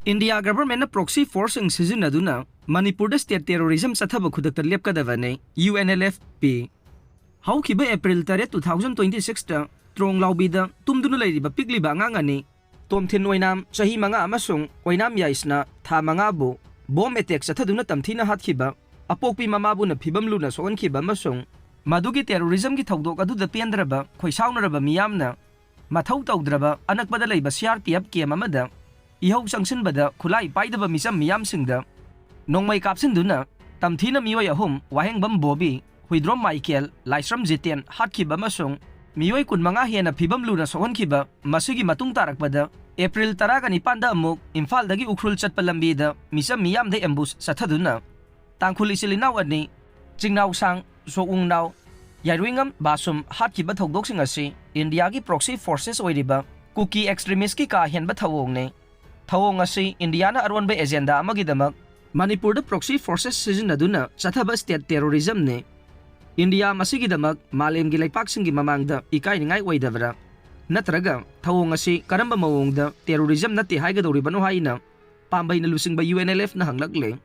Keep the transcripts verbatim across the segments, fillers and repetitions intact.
India ꯒꯚꯔꯟꯃꯦꯟꯠꯅ ꯄ꯭ꯔꯣꯛꯁꯤ ꯐꯣꯔꯁꯁꯤꯡ ꯁꯤꯖꯤꯟꯅꯗꯨꯅ ꯃꯅꯤꯄꯨꯔꯗ state terrorism ꯆꯠꯊꯕ ꯈꯨꯗꯛꯇ ꯂꯦꯞꯀꯗꯕꯅꯤ, U N L F P. ꯍꯧꯈꯤꯕ ꯑꯦꯄ꯭ꯔꯤꯜ ꯇꯔꯦꯠ, ꯇꯨ ꯊꯥꯎꯖꯟ ꯇ꯭ꯋꯦꯟꯇꯤ ꯁꯤꯛꯁꯇ ꯇ꯭ꯔꯣꯡ ꯂꯥꯎꯕꯤꯗ ꯇꯨꯝꯗꯨꯅ ꯂꯩꯔꯤꯕ ꯄꯤꯛꯂꯤꯕ ꯑꯉꯥꯡ ꯑꯅꯤ, ꯇꯣꯝꯊꯤꯟ ꯑꯣꯏꯅꯥꯝ, ꯆꯍꯤ ꯃꯉꯥ, ꯑꯃꯁꯨꯡ ꯑꯣꯏꯅꯥꯝ ꯌꯥꯏꯁꯅꯥ, ꯊꯥ ꯃꯉꯥꯕꯨ ꯕꯣꯝ ꯑꯦꯇꯦꯛ ꯆꯠꯊꯗꯨꯅ ꯇꯝꯊꯤꯅ ꯍꯥꯠꯈꯤꯕ ꯑꯄꯣꯛꯄꯤ ꯃꯃꯥꯕꯨꯅ ꯐꯤꯕꯝ ꯂꯨꯅ ꯁꯣꯛꯍꯟꯈꯤꯕ ꯑꯃꯁꯨꯡ ꯃꯗꯨꯒꯤ ꯇꯦꯔꯣꯔꯤꯖꯝꯒꯤ ꯊꯧꯗꯣꯛ ꯑꯗꯨꯗ ꯄꯦꯟꯗ꯭ꯔꯕ ꯈꯣꯏꯁꯥꯎꯅꯔꯕ ꯃꯤꯌꯥꯝꯅ ꯃꯊꯧ ꯇꯧꯗ꯭ꯔꯕ ꯑꯅꯛꯄꯗ ꯂꯩꯕ C R P F camp ꯑꯃꯗ ꯏꯍꯧ ꯆꯪꯁꯤꯟꯕꯗ ꯈꯨꯠꯂꯥꯏ ꯄꯥꯏꯗꯕ ꯃꯤꯆꯝ ꯃꯤꯌꯥꯝꯁꯤꯡꯗ ꯅꯣꯡꯃꯩ ꯀꯥꯞꯁꯤꯟꯗꯨꯅ ꯇꯝꯊꯤꯅ ꯃꯤꯑꯣꯏ ꯑꯍꯨꯝ, ꯋꯥꯍꯦꯡꯕꯝ ꯕꯣꯕꯤ, ꯍꯨꯏꯗ꯭ꯔꯣꯝ ꯃꯥꯏꯀꯦꯜ, ꯂꯥꯏꯁ꯭ꯔꯝ ꯖꯤꯇꯦꯟ ꯍꯥꯠꯈꯤꯕ ꯑꯃꯁꯨꯡ ꯃꯤꯑꯣꯏ ꯀꯨꯟꯃꯉꯥ ꯍꯦꯟꯅ ꯐꯤꯕꯝ ꯂꯨꯅ ꯁꯣꯛꯍꯟꯈꯤꯕ꯫ ꯃꯁꯤꯒꯤ ꯃꯇꯨꯡ ꯇꯥꯔꯛꯄꯗ ꯑꯦꯄ꯭ꯔꯤꯜ ꯇꯔꯥꯒ ꯅꯤꯄꯥꯟꯗ ꯑꯃꯨꯛ ꯏꯝꯐꯥꯜꯗꯒꯤ ꯎꯈ꯭ꯔꯨꯜ ꯆꯠꯄ ꯂꯝꯕꯤꯗ ꯃꯤꯆꯝ ꯃꯤꯌꯥꯝꯗ ꯑꯦꯝꯕꯨꯁ ꯆꯠꯊꯗꯨꯅ ꯇꯥꯡꯈꯨꯜ ꯏꯆꯤꯜ ꯏꯅꯥꯎ ꯑꯅꯤ, ꯆꯤꯡꯅꯥꯎꯁꯥꯡ ꯁꯣꯛꯎꯡꯅꯥꯎ, ꯌꯥꯏꯔꯨꯏꯉꯝ ꯕꯥꯁꯨꯝ ꯍꯥꯠꯈꯤꯕ ꯊꯧꯗꯣꯛꯁꯤꯡ ꯑꯁꯤ ꯏꯟꯗꯤꯌꯥꯒꯤ ꯄ꯭ꯔꯣꯛꯁꯤ ꯐꯣꯔꯁꯦꯁ ꯑꯣꯏꯔꯤꯕ ꯀꯨꯀꯤ ꯑꯦꯛꯁꯇ꯭ꯔꯤꯃꯤꯁꯀꯤ ꯀꯥ ꯍꯦꯟꯕ ꯊꯧꯑꯣꯡꯅꯤ꯫ ꯊꯧꯑꯣꯡ ꯑꯁꯤ ꯏꯟꯗꯤꯌꯥꯅ ꯑꯔꯣꯟꯕ ꯑꯦꯖꯦꯟꯗꯥ ꯑꯃꯒꯤꯗꯃꯛ ꯃꯅꯤꯄꯨꯔꯗ ꯄ꯭ꯔꯣꯛꯁꯤ ꯐꯣꯔꯁꯦꯁ ꯁꯤꯖꯤꯟꯅꯗꯨꯅ ꯆꯠꯊꯕ ꯁ꯭ꯇꯦꯠ ꯇꯦꯔꯣꯔꯤꯖꯝꯅꯤ꯫ ꯏꯟꯗꯤꯌꯥ ꯃꯁꯤꯒꯤꯗꯃꯛ ꯃꯥꯂꯦꯝꯒꯤ ꯂꯩꯄꯥꯛꯁꯤꯡꯒꯤ ꯃꯃꯥꯡꯗ ꯏꯀꯥꯏꯅꯤꯡꯉꯥꯏ ꯑꯣꯏꯗꯕ꯭ꯔꯥ? ꯅꯠꯇ꯭ꯔꯒ ꯊꯧꯑꯣꯡ ꯑꯁꯤ ꯀꯔꯝꯕ ꯃꯑꯣꯡꯗ ꯇꯦꯔꯣꯔꯤꯖꯝ ꯅꯠꯇꯦ ꯍꯥꯏꯒꯗꯧꯔꯤꯕꯅꯣ ꯍꯥꯏꯅ ꯄꯥꯝꯕꯩꯅ ꯂꯨꯆꯤꯡꯕ ꯌꯨ ꯑꯦꯟ ꯑꯦꯜ ꯑꯦꯐꯅ ꯍꯪꯂꯛꯂꯦ꯫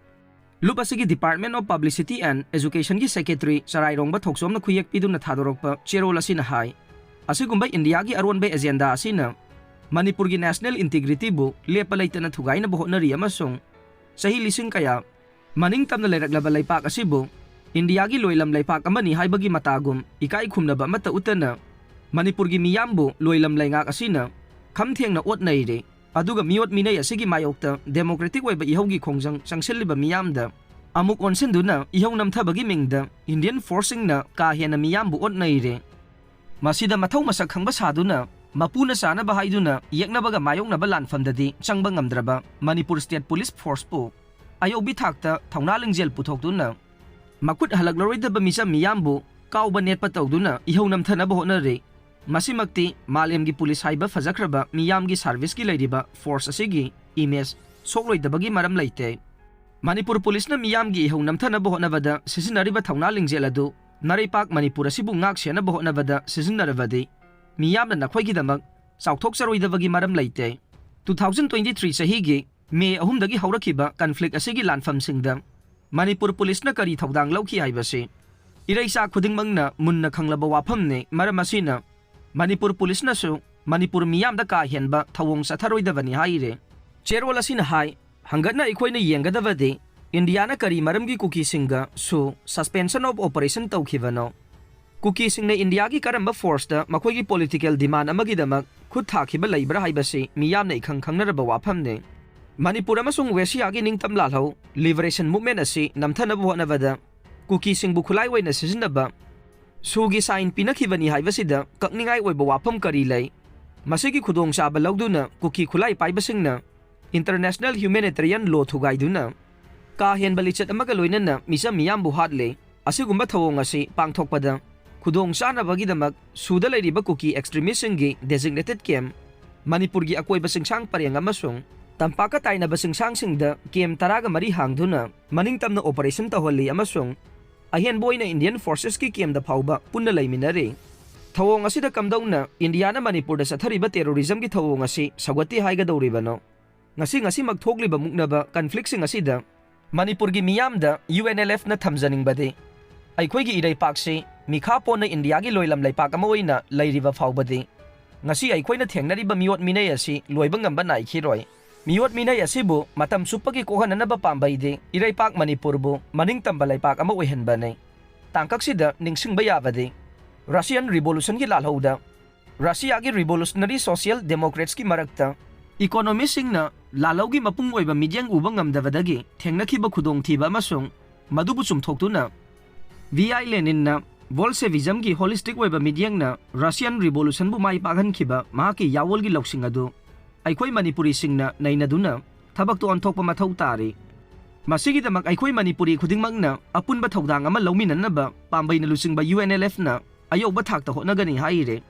ꯂꯨꯞ ꯑꯁꯤꯒꯤ Department of Publicity and Educationꯒꯤ Secretary ꯆꯔꯥꯏꯔꯣꯡꯕ ꯊꯣꯛꯆꯣꯝꯅ ꯈꯨꯌꯦꯛ ꯄꯤꯗꯨꯅ ꯊꯥꯗꯣꯔꯛꯄ ꯆꯦꯔꯣꯜ ꯑꯁꯤꯅ ꯍꯥꯏ, ꯑꯁꯤꯒꯨꯝꯕ ꯏꯟꯗꯤꯌꯥꯒꯤ ꯑꯔꯣꯟꯕ ꯑꯦꯖꯦꯟꯗꯥ ꯑꯁꯤꯅ ꯃꯅꯤꯄꯨꯔꯒꯤ national integrityꯕꯨ ꯂꯦꯞꯄ ꯂꯩꯇꯅ ꯊꯨꯒꯥꯏꯅꯕ ꯍꯣꯠꯅꯔꯤ ꯑꯃꯁꯨꯡ ꯆꯍꯤ ꯂꯤꯁꯤꯡ ꯀꯌꯥ ꯃꯅꯤꯡ ꯇꯝꯅ ꯂꯩꯔꯛꯂꯕ ꯂꯩꯄꯥꯛ ꯑꯁꯤꯕꯨ ꯏꯟꯗꯤꯌꯥꯒꯤ ꯂꯣꯏꯂꯝ ꯂꯩꯄꯥꯛ ꯑꯃꯅꯤ ꯍꯥꯏꯕꯒꯤ ꯃꯇꯥꯒꯨꯝ ꯏꯀꯥꯏ ꯈꯨꯝꯅꯕ ꯑꯃꯠꯇ ꯎꯠꯇꯅ ꯃꯅꯤꯄꯨꯔꯒꯤ ꯃꯤꯌꯥꯝꯕꯨ ꯂꯣꯏꯂꯝ ꯂꯩꯉꯥꯛ ꯑꯁꯤꯅ ꯈꯝ ꯊꯦꯡꯅ ꯑꯣꯠ ꯅꯩꯔꯦ꯫ ꯑꯗꯨꯒ ꯃꯤꯑꯣꯠ ꯃꯤꯅꯩ ꯑꯁꯤꯒꯤ ꯃꯥꯌꯣꯛꯇ democratic ꯑꯣꯏꯕ ꯏꯍꯧꯒꯤ ꯈꯣꯡꯖꯪ ꯆꯪꯁꯤꯜꯂꯤꯕ ꯃꯤꯌꯥꯝꯗ ꯑꯃꯨꯛ ꯑꯣꯟꯁꯤꯟꯗꯨꯅ ꯏꯍꯧ ꯅꯝꯊꯕꯒꯤ ꯃꯤꯡꯗ Indian forceꯁꯤꯡꯅ ꯀꯥ ꯍꯦꯟꯅ ꯃꯤꯌꯥꯝꯕꯨ ꯑꯣꯠ ꯅꯩꯔꯦ꯫ ꯃꯁꯤꯗ ꯃꯊꯧ ꯃꯁꯛ ꯈꯪꯕ ꯁꯥꯗꯨꯅ ꯃꯄꯨꯅ ꯆꯥꯅꯕ ꯍꯥꯏꯗꯨꯅ ꯌꯦꯛꯅꯕꯒ ꯃꯥꯌꯣꯛꯅꯕ ꯂꯥꯟꯐꯝꯗꯗꯤ ꯆꯪꯕ ꯉꯝꯗ꯭ꯔꯕ ꯃꯅꯤꯄꯨꯔ State Police Forceꯄꯨ ꯑꯌꯧꯕꯤ ꯊꯥꯛꯇ ꯊꯧꯅꯥ ꯂꯤꯡꯖꯦꯜ ꯄꯨꯊꯣꯛꯇꯨꯅ ꯃꯈꯨꯠ ꯍꯜꯂꯛꯂꯔꯣꯏꯗꯕ ꯃꯤꯆꯝ ꯃꯤꯌꯥꯝꯕꯨ ꯀꯥꯎꯕ ꯅꯦꯠꯄ ꯇꯧꯗꯨꯅ ꯏꯍꯧ ꯅꯝꯊꯅꯕ ꯍꯣꯠꯅꯔꯤ꯫ ꯃꯁꯤꯃꯛꯇꯤ ꯃꯥꯂꯦꯝꯒꯤ ꯄꯨꯂꯤꯁ ꯍꯥꯏꯕ ꯐꯖꯈ꯭ꯔꯕ ꯃꯤꯌꯥꯝꯒꯤ serviceꯀꯤ ꯂꯩꯔꯤꯕ force ꯑꯁꯤꯒꯤ image ꯁꯣꯛꯂꯣꯏꯗꯕꯒꯤ ꯃꯔꯝ ꯂꯩꯇꯦ꯫ ꯃꯅꯤꯄꯨꯔ ꯄꯨꯂꯤꯁꯅ ꯃꯤꯌꯥꯝꯒꯤ ꯏꯍꯧ ꯅꯝꯊꯅꯕ ꯍꯣꯠꯅꯕꯗ ꯁꯤꯖꯤꯟꯅꯔꯤꯕ ꯊꯧꯅꯥ ꯂꯤꯡꯖꯦꯜ ꯑꯗꯨ ꯅꯔꯩꯄꯥꯛ ꯃꯅꯤꯄꯨꯔ ꯑꯁꯤꯕꯨ ꯉꯥꯛ ꯁꯦꯟꯅꯕ ꯍꯣꯠꯅꯕꯗ ꯁꯤꯖꯤꯟꯅꯔꯕꯗꯤ ꯃꯤꯌꯥꯝꯅ ꯅꯈꯣꯏꯒꯤꯗꯃꯛ ꯆꯥꯎꯊꯣꯛꯆꯔꯣꯏꯗꯕꯒꯤ ꯃꯔꯝ ꯂꯩꯇꯦ꯫ Two thousand twenty three ꯆꯍꯤꯒꯤ ꯃꯦ ꯑꯍꯨꯝꯗꯒꯤ ꯍꯧꯔꯛꯈꯤꯕ ꯀꯟꯐ꯭ꯂꯤꯛ ꯑꯁꯤꯒꯤ ꯂꯥꯟꯐꯝꯁꯤꯡꯗ ꯃꯅꯤꯄꯨꯔ ꯄꯨꯂꯤꯁꯅ ꯀꯔꯤ ꯊꯧꯗꯥꯡ ꯂꯧꯈꯤ ꯍꯥꯏꯕꯁꯤ ꯏꯔꯩꯆꯥ ꯈꯨꯗꯤꯡꯃꯛꯅ ꯃꯨꯟꯅ ꯈꯪꯂꯕ ꯋꯥꯐꯝꯅꯤ꯫ ꯃꯔꯝ ꯑꯁꯤꯅ ꯃꯅꯤꯄꯨꯔ ꯄꯨꯂꯤꯁꯅꯁꯨ ꯃꯅꯤꯄꯨꯔ ꯃꯤꯌꯥꯝꯗ ꯀꯥ ꯍꯦꯟꯕ ꯊꯧꯑꯣꯡ ꯆꯠꯊꯔꯣꯏꯗꯕꯅꯤ ꯍꯥꯏꯔꯤ꯫ ꯆꯦꯔꯣꯜ ꯑꯁꯤꯅ ꯍꯥꯏ, ꯍꯪꯒꯠꯅ ꯑꯩꯈꯣꯏꯅ ꯌꯦꯡꯒꯗꯕꯗꯤ ꯏꯟꯗꯤꯌꯥꯅ ꯀꯔꯤ ꯃꯔꯝꯒꯤ ꯀꯨꯀꯤꯁꯤꯡꯒ ꯁꯨ suspension of operation ꯇꯧꯈꯤꯕꯅꯣ? ꯀꯨꯀꯤꯁꯤꯡꯅ ꯏꯟꯗꯤꯌꯥꯒꯤ ꯀꯔꯝꯕ ꯐꯣꯔꯁꯇ ꯃꯈꯣꯏꯒꯤ ꯄꯣꯂꯤꯇꯤꯀꯦꯜ ꯗꯤꯃꯥꯟ ꯑꯃꯒꯤꯗꯃꯛ ꯈꯨꯠ ꯊꯥꯈꯤꯕ ꯂꯩꯕ꯭ꯔꯥ ꯍꯥꯏꯕꯁꯤ ꯃꯤꯌꯥꯝꯅ ꯏꯈꯪ ꯈꯪꯅꯔꯕ ꯋꯥꯐꯝꯅꯤ꯫ ꯃꯅꯤꯄꯨꯔ ꯑꯃꯁꯨꯡ ꯋꯦꯁꯤꯌꯥꯒꯤ ꯅꯤꯡꯇꯝ ꯂꯥꯜꯍꯧ ꯂꯤꯕꯔꯦꯁꯟ ꯃꯨꯚꯃꯦꯟ ꯑꯁꯤ ꯅꯝꯊꯅꯕ ꯍꯣꯠꯅꯕꯗ ꯀꯨꯀꯤꯁꯤꯡꯕꯨ ꯈꯨꯠꯂꯥꯏ ꯑꯣꯏꯅ ꯁꯤꯖꯤꯟꯅꯕ ꯁꯨꯒꯤ ꯁꯥꯏꯟ ꯄꯤꯅꯈꯤꯕꯅꯤ ꯍꯥꯏꯕꯁꯤꯗ ꯀꯛꯅꯤꯡꯉꯥꯏ ꯑꯣꯏꯕ ꯋꯥꯐꯝ ꯀꯔꯤ ꯂꯩ? ꯃꯁꯤꯒꯤ ꯈꯨꯗꯣꯡꯆꯥꯕ ꯂꯧꯗꯨꯅ ꯀꯨꯀꯤ ꯈꯨꯠꯂꯥꯏ ꯄꯥꯏꯕꯁꯤꯡꯅ ꯏꯟꯇꯔꯅꯦꯁꯅꯦꯜ ꯍ꯭ꯌꯨꯃꯦꯅꯤꯇꯔꯤꯌꯟ ꯂꯣ ꯊꯨꯒꯥꯏꯗꯨꯅ ꯀꯥ ꯍꯦꯟꯕ ꯂꯤꯆꯠ ꯑꯃꯒ ꯂꯣꯏꯅꯅ ꯃꯤꯆꯝ ꯃꯤꯌꯥꯝꯕꯨ ꯍꯥꯠꯂꯦ꯫ ꯑꯁꯤꯒꯨꯝꯕ ꯊꯧꯑꯣꯡ ꯑꯁꯤ ꯄꯥꯡꯊꯣꯛꯄꯗ ꯈꯨꯗꯣꯡ ꯆꯥꯅꯕꯒꯤꯗꯃꯛ ꯁꯨꯗ ꯂꯩꯔꯤꯕ ꯀꯨꯀꯤ ꯑꯦꯛꯁꯇ꯭ꯔꯤꯃꯤꯁꯁꯤꯡꯒꯤ ꯗꯦꯖꯤꯒꯅꯦꯇꯦꯗ ꯀꯦꯝ, ꯃꯅꯤꯄꯨꯔꯒꯤ ꯑꯀꯣꯏꯕ ꯆꯤꯡꯁꯥꯡ ꯄꯔꯦꯡ ꯑꯃꯁꯨꯡ ꯇꯝꯄꯥꯛꯀ ꯇꯥꯏꯅꯕ ꯆꯤꯡꯁꯥꯡꯁꯤꯡꯗ ꯀꯦꯝ ꯇꯔꯥꯒ ꯃꯔꯤ ꯍꯥꯡꯗꯨꯅ ꯃꯅꯤꯡꯇꯝꯅ ꯑꯣꯄꯔꯦꯁꯟ ꯇꯧꯍꯜꯂꯤ ꯑꯃꯁꯨꯡ ꯑꯍꯦꯟꯕ ꯑꯣꯏꯅ ꯏꯟꯗꯤꯌꯟ ꯐꯣꯔꯁꯦꯁꯀꯤ ꯀꯦꯝꯗ ꯐꯥꯎꯕ ꯄꯨꯟꯅ ꯂꯩꯃꯤꯟꯅꯔꯤ꯫ ꯊꯧꯑꯣꯡ ꯑꯁꯤꯗ ꯀꯝꯗꯧꯅ ꯏꯟꯗꯤꯌꯥꯅ ꯃꯅꯤꯄꯨꯔꯗ ꯆꯠꯊꯔꯤꯕ ꯇꯦꯔꯣꯔꯤꯖꯝꯒꯤ ꯊꯧꯑꯣꯡ ꯑꯁꯤ ꯁꯧꯒꯠꯇꯦ ꯍꯥꯏꯒꯗꯧꯔꯤꯕꯅꯣ? ꯉꯁꯤ ꯉꯁꯤꯃꯛ ꯊꯣꯛꯂꯤꯕ ꯃꯨꯛꯅꯕ ꯀꯟꯐ꯭ꯂꯤꯛꯁꯤꯡ ꯑꯁꯤꯗ ꯃꯅꯤꯄꯨꯔꯒꯤ ꯃꯤꯌꯥꯝꯗ ꯌꯨ ꯑꯦꯟ ꯑꯦꯜ ꯑꯦꯐꯅ ꯊꯝꯖꯅꯤꯡꯕꯗꯤ, ꯑꯩꯈꯣꯏꯒꯤ ꯏꯔꯩꯄꯥꯛꯁꯤ ꯃꯤꯈꯥ ꯄꯣꯟꯅ ꯏꯟꯗꯤꯌꯥꯒꯤ ꯂꯣꯏꯂꯝ ꯂꯩꯄꯥꯛ ꯑꯃ ꯑꯣꯏꯅ ꯂꯩꯔꯤꯕ ꯐꯥꯎꯕꯗꯤ, ꯉꯁꯤ ꯑꯩꯈꯣꯏꯅ ꯊꯦꯡꯅꯔꯤꯕ ꯃꯤꯑꯣꯠ ꯃꯤꯅꯩ ꯑꯁꯤ ꯂꯣꯏꯕ ꯉꯝꯕ ꯅꯥꯏꯈꯤꯔꯣꯏ꯫ ꯃꯤꯑꯣꯠ ꯃꯤꯅꯩ ꯑꯁꯤꯕꯨ ꯃꯇꯝ ꯆꯨꯞꯄꯒꯤ ꯀꯣꯛꯍꯟꯅꯅꯕ ꯄꯥꯝꯕꯩꯗꯤ ꯏꯔꯩꯄꯥꯛ ꯃꯅꯤꯄꯨꯔꯕꯨ ꯃꯅꯤꯡꯇꯝꯕ ꯂꯩꯄꯥꯛ ꯑꯃ ꯑꯣꯏꯍꯟꯕꯅꯤ꯫ ꯇꯥꯡꯀꯛꯁꯤꯗ ꯅꯤꯡꯁꯤꯡꯕ ꯌꯥꯕꯗꯤ, ꯔꯁꯤꯌꯟ ꯔꯤꯚꯣꯂꯨꯁꯟꯒꯤ ꯂꯥꯜꯍꯧꯗ ꯔꯁꯤꯌꯥꯒꯤ ꯔꯤꯚꯣꯂꯨꯁꯅꯔꯤ ꯁꯣꯁꯤꯌꯦꯜ ꯗꯦꯃꯣꯀ꯭ꯔꯦꯠꯁꯀꯤ ꯃꯔꯛꯇ ꯏꯀꯣꯅꯣꯃꯤꯁꯁꯤꯡꯅ ꯂꯥꯜꯍꯧꯒꯤ ꯃꯄꯨꯡ ꯑꯣꯏꯕ ꯃꯤꯠꯌꯦꯡ ꯎꯕ ꯉꯝꯗꯕꯗꯒꯤ ꯊꯦꯡꯅꯈꯤꯕ ꯈꯨꯗꯣꯡꯊꯤꯕ ꯑꯃꯁꯨꯡ ꯃꯗꯨꯕꯨ ꯆꯨꯝꯊꯣꯛꯇꯨꯅ, ꯚꯤ ꯑꯥꯏ ꯂꯦꯅꯤꯟꯅ ꯕꯣꯜꯁꯦꯚꯤꯖꯝꯒꯤ ꯍꯣꯂꯤꯁꯇꯤꯛ ꯑꯣꯏꯕ ꯃꯤꯠꯌꯦꯡꯅ ꯔꯁꯤꯌꯟ ꯔꯤꯚꯣꯂꯨꯁꯟꯕꯨ ꯃꯥꯏ ꯄꯥꯛꯍꯟꯈꯤꯕ ꯃꯍꯥꯛꯀꯤ ꯌꯥꯑꯣꯜꯒꯤ ꯂꯧꯁꯤꯡ ꯑꯗꯨ ꯑꯩꯈꯣꯏ ꯃꯅꯤꯄꯨꯔꯤꯁꯤꯡꯅ ꯅꯩꯅꯗꯨꯅ ꯊꯕꯛꯇ ꯑꯣꯟꯊꯣꯛꯄ ꯃꯊꯧ ꯇꯥꯔꯤ꯫ ꯃꯁꯤꯒꯤꯗꯃꯛ ꯑꯩꯈꯣꯏ ꯃꯅꯤꯄꯨꯔꯤ ꯈꯨꯗꯤꯡꯃꯛꯅ ꯑꯄꯨꯟꯕ ꯊꯧꯗꯥꯡ ꯑꯃ ꯂꯧꯃꯤꯟꯅꯅꯕ ꯄꯥꯝꯕꯩꯅ ꯂꯨꯆꯤꯡꯕ ꯌꯨ ꯑꯦꯟ ꯑꯦꯜ ꯑꯦꯐꯅ ꯑꯌꯧꯕ ꯊꯥꯛꯇ ꯍꯣꯠꯅꯒꯅꯤ ꯍꯥꯏꯔꯤ꯫